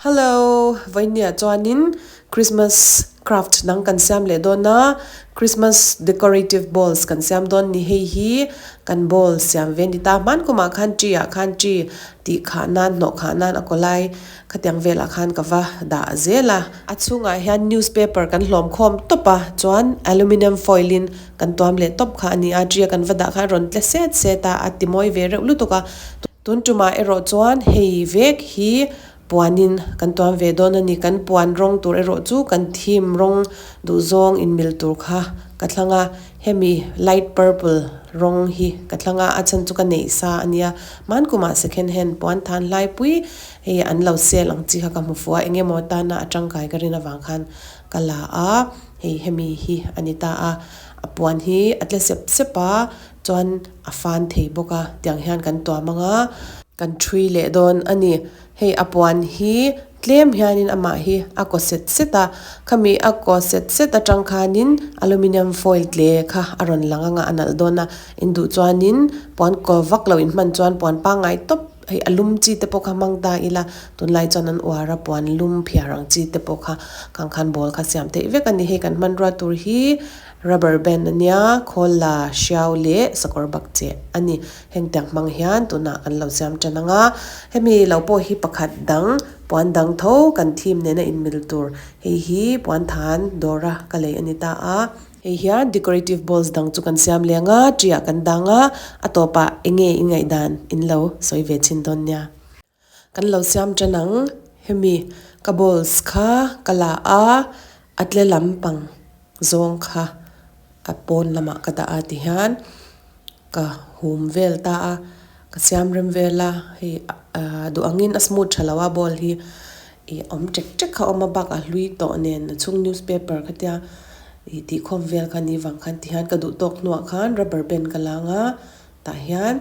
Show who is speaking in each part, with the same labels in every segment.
Speaker 1: Hello, vawinia chuanin Christmas craft dang kan siam leh dawn a, Christmas decorative balls kan siam dawn ni hei hi kan ball siam ve a ni ta hman kumah khan tree ah khan tree tih khah nan hnawh khah nan a kaw lai khatiang velah khan ka va dah zel a. A chhungah hian newspaper kan hlawm khawm tawp a chuan aluminium foil in kan tuam leh tawp kha a ni a, tree a kan va dah khan rawn tle set set a, a ti mawi ve reuh lutuk a. Tun tumah erawh chuan hei vek hi puanin kan tuam ve dawn a ni. Kan puan rawng tur erawh chu kan theme rawng duhzawng inmil tur kha ka thlang a, hemi light purple rawng hi ka thlang a, a chhan chu ka neih sa a nia. Hmankumah second hand puan than hlaipui hei an lo sale ang chi kha ka hmu fuh a, eng emaw tana a tangkai ka rin avang khan ka la a, hei hemi hi a ni ta a, a puan hi a tle sep sep a. Chuan a fan thei bawk a, tiang hian kan tuam ang a. Kan thui leh dawn a ni. Hei a puan hi tlem hianin amah hi a kaw set set a, khami a kaw set set atang khanin aluminium foil tle kha a rawn lang anga a nalh dawn a. In duh chuanin puan kaw vak lo in hman chuan puan pangngai tawp hei a lum chi te pawh kha hmang ta ila, tunlai chuan an uar a puan lum phiar ang chi te pawh kha khang khan ball kha siam theih vek a ni. Hei kan hmanrua tur hi. Rubber band a nia, khawl la, hriau leh sakawr bak che a ni. Heng tiang hmang hian tunah kan lo siam tan ang a, hemi lo pawh hi pakhat dang, puan dang tho kan theme nena inmil tur. Hei hi puan than dawra ka lei a ni ta a. Hei hian decorative balls dang chu kan siam leng a, tree ah kan dang a, a tawpah eng nge i ngaihdan in lo sawi ve chhin dawn nia. Kan lo siam tan ang, hemi ka balls kha ka la a, a tle lampang zawng kha a pawn lamah ka dah a tihian ka hum vel ta a, ka siam rem vel a, hei ah duh angin a smooth tha lo a ball hi ih awm ṭek ṭek kha a awm a bakah a hlui tawh nen a chhung newspaper kha tia ih tih khawm vel kha ni vang khan tihian ka duh tawk hnuah khan rubber band ka lang a tah hian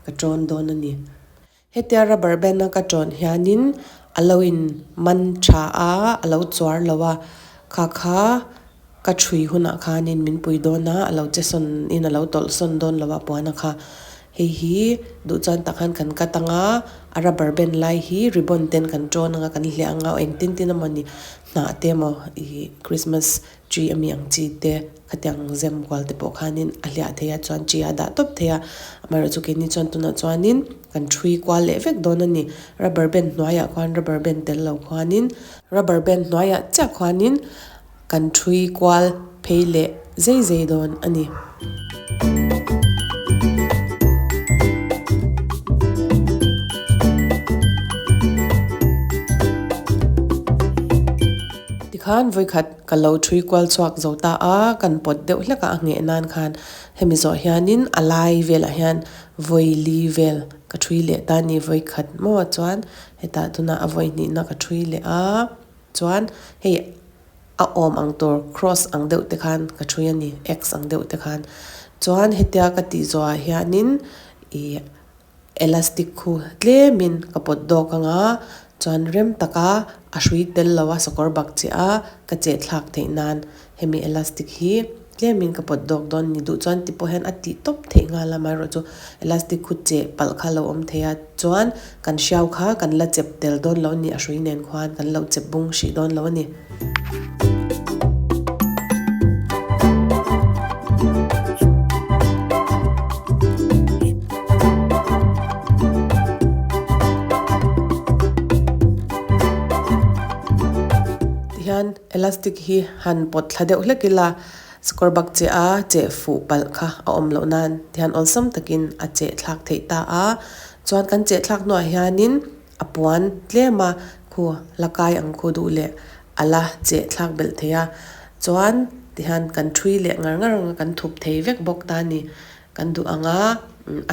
Speaker 1: ka ṭawn dawn a ni. Hetia rubber band a ka tawn hianin a lo in man tha a, a lo chuar lo a, kha kha ka thui hunah khanin min pui dawn a, a lo che sawn in a lo tawlh sawn dawn lo a puan a kha. Hei hi duh chuan tak khan kan cut ang a, a rubber band lai hi ribbon ten kan tawn ang a, kan hliah ang a, engtin tin emawni hnah te emaw ih christmas Tree ami ang chi te khatiang zem kual te pawh khanin a hliah thei a chuan tree a dah tawp thei a amaherawh chu keini chuan tunah chuanin kan thui kual leh vek dawn a ni rubber band hnuaiah khuan rubber band tel lo khuanin rubber band hnuaiah chiah khuanin kan thui kual phei leh zei zei dawn a ni. Tikhan vawikhat. Ka lo thui kual chhuak zo ta a, kan pawt deuh hlek a a ngheh nan khan hemi zawh hianin a lai velah hian vawi li vel ka thui leh ta a ni vawi khat maw chuan hetah tunah a vawi hnihna ka thui leh a chuan hei a awm ang tur cross ang deuh te khan ka thui a ni x ang deuh te khan chuan hetia ka tih zawhah hianin ih. Elastic khu tlemin ka pawt dawk ang a, chuan rem taka a hrui tel lo a sakawr bak chiah a ka cheh thlak theih nan hemi elastic hi tlemin ka pawt dawk dawn ni duh chuan ti pawh hian a tih tawp theih nghal a amaherawh chu elastic khu cheh palh kha a lo awm thei a chuan kan hriau kha kan la chep tel dawn lo a ni a hrui nen khuan kan lo chep bung hrih dawn lo a ni. Tihian elastic hi han pawt thla deuh hlek ila sakawr bak che a cheh fuh palh kha a awm loh nan tihian awlsam takin a cheh thlak theih ta a chuan kan cheh thlak hnuah hianin A puan tlem a, khu la kai ang khu duh leh a la cheh thlak belh thei a, chuan tihian kan thui leh ngar ngar ang a, kan thup thei vek bawk ta a ni. Kan duh ang a,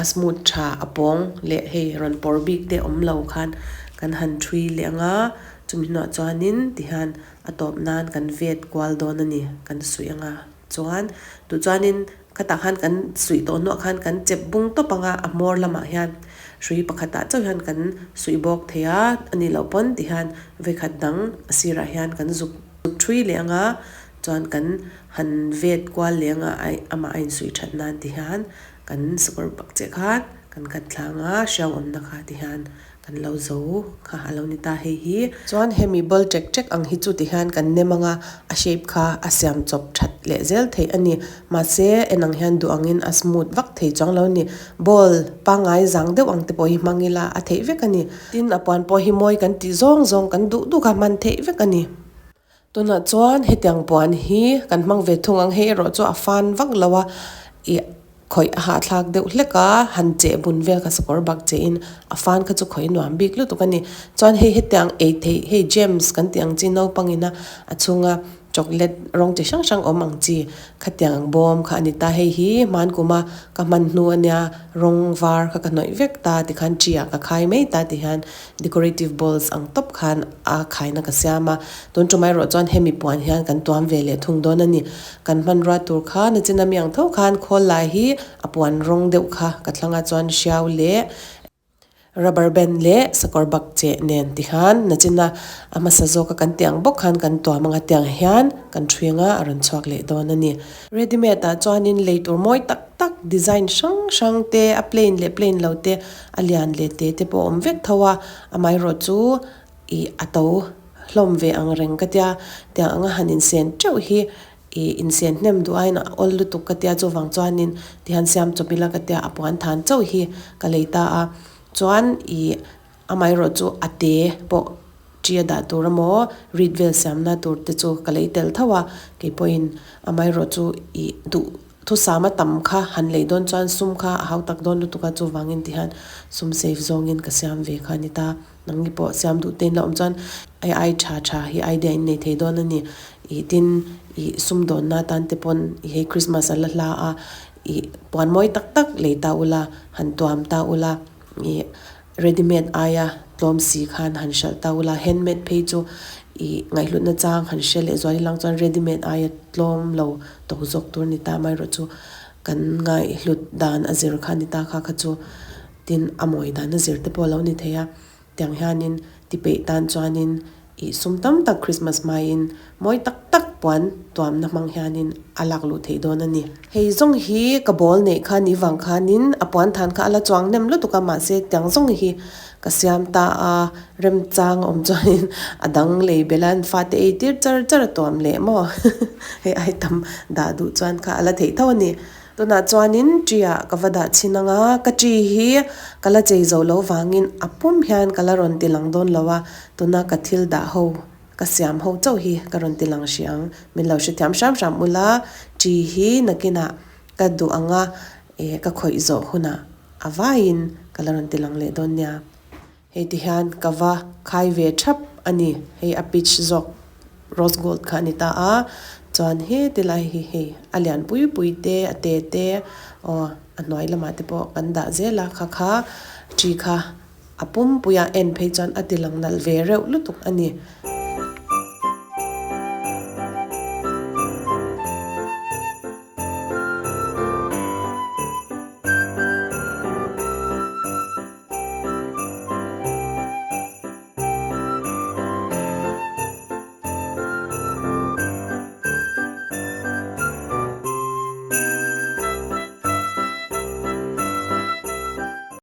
Speaker 1: a smooth tha a pawng leh hei rawn pawr bik te awm lo khan kan han thui leh ang a, chumi hnuah chuanin tihian a tawp nan kan vet kual dawn a ni, kan suih ang a, chuan duh chuanin Khatah khan kan suih tawh hnuah khan kan chep bung tawp ang a, a hmawr lamah hian hrui pakhatah chauh hian kan suih bawk thei a, a nih loh pawn ti hian vekhat dang a sirah hian kan zuk thui leh ang a, chuan kan han vet kual leh ang a, amah a insuih that nan ti hian kan sakawr bak chiah khan kan kat thlang a, hriau awmna kha ti hian. Kan lo zo kha a lo ni ta hei hi. Chuan hemi ball ṭek ṭek ang hi chu ti hian kan nem ang a, a shape kha a siam chawp ṭhat leh zel theih a ni. Mahse en ang hian duh angin a smooth vak thei chuang lo a ni. Ball pangngai zang deuh ang te pawh hi hmang ila a theih vek a ni. Tin a puan pawh hi mawi kan tih zawng zawng kan duh duh kha hman theih vek a ni. Tunah chuan hetiang puan hi kan hmang ve thung ang, hei erawh chu a fan vak lo a, ih khawih a hahthlak deuh hlek a, han cheh bun vel kha sakawr bak chehin a fan kha chu khawih nuam bik lutuk a ni. Chuan hei hetiang ei theih hei gems kan tih ang chi naupangin a a chhunga chocolate rawng chi hrang hrang awm ang chi khatiang ang bawm kha a ni ta, hei hi hman kuma ka hman hnu a nia rawng var kha ka hnawih vek ta tikhan ṭi ah ka khai mai ta tihian Decorative balls ang tawp khan a khaina ka siam a, tun tum erawh chuan hemi puan hian kan tuam ve leh thung dawn a ni. Kan hmanrua tur kha nachin ami ang tho khan khawl lai hi a puan rawng deuh kha ka thlang a chuan hriau leh rubber band leh sakawr bak cheh nen ti khan nachina a hmasa zawka kan tih ang bawk khan kan tuam anga tiang hian kan thuinga a rawn chhuak leh dawn a ni. Ready made ah chuanin lei tur mawi tak tak design hrang hrang te a plain leh plain lo te A lian leh te te pawh a awm vek tho a, amaherawh chu ih a to hlawm ve ang reng ka tia, tiang anga han insen teuh hi ih insen hnem duh aiin a awl lutuk ka tia chuvang chuanin tihian siam chawp ila ka tia a puan than chauh hi ka lei ta a, chuan ih amaherawh chu a te pawh ṭi a dah tur emaw rit vel siamna tur te chu ka lei tel tho a, keipawhin amaherawh chu ih duh. Thusam a tam kha han lei dawn chuan sum kha a hau tak dawn lutuk a, chuvangin ti hian sum save zawngin ka siam ve kha a ni ta. Nangni pawh siam duh te in la awm chuan ai ai tha tha hi idea in nei thei dawn a ni. Ih tin ih sum dawnna tan te pawn ih hei Christmas a la hla a, ih puan mawi tak tak lei ta ula, han tuam ta ula, ih Ready made aia tlawm si khan han hralh ta ula, hand made phei chu ih ngaihhlutna chang han hre leh zual ilang chuan ready made aia tlawm lo to zawk tur ni ta mai erawh chu kan ngaihhlut dan a zir kha a ni ta kha kha chu tin a mawi dan a zir te pawh a lo ni thei a, tiang hianin ti peih tan chuanin Ih sum tam tak Christmas hmaiin mawi tak tak puan tuamna hmang hianin a lak luh theih dawn a ni. Hei zawng hi ka ball neih kha ni vang khanin a puan than kha a la chuang nem lutuk a mahse tiang zawng hi ka siam ta a remchang a awm chuanin a dang lei bela an fate ei tir char char a tuam leh maw hei ai tam dah duh chuan kha a la theih tho a ni. Tunah chuanin ṭi ah ka va dah chhin ang a, ka ṭi hi ka la chei zo lo vangin a pum hian ka la rawn ti lang dawn lo a, tuna ka thil dah ho ka siam ho chauh hi ka rawn ti lang hrih ang. Min lo hrethiam hram hram ula, ṭi hi nakinah ka duh ang a, eh ka khawih zawh hunah a vaiin ka la rawn ti lang leh dawn nia. Hei ti hian ka va khai ve thap a ni. Hei a peach zawk rose gold kha a ni ta a. Chuan he ti lai hi hei a lian pui pui te a te te aw a hnuai lamah te pawh kan dah zel a kha kha tree kha a pum puia en phei chuan a ti lang nalh ve reuh lutuk a ni.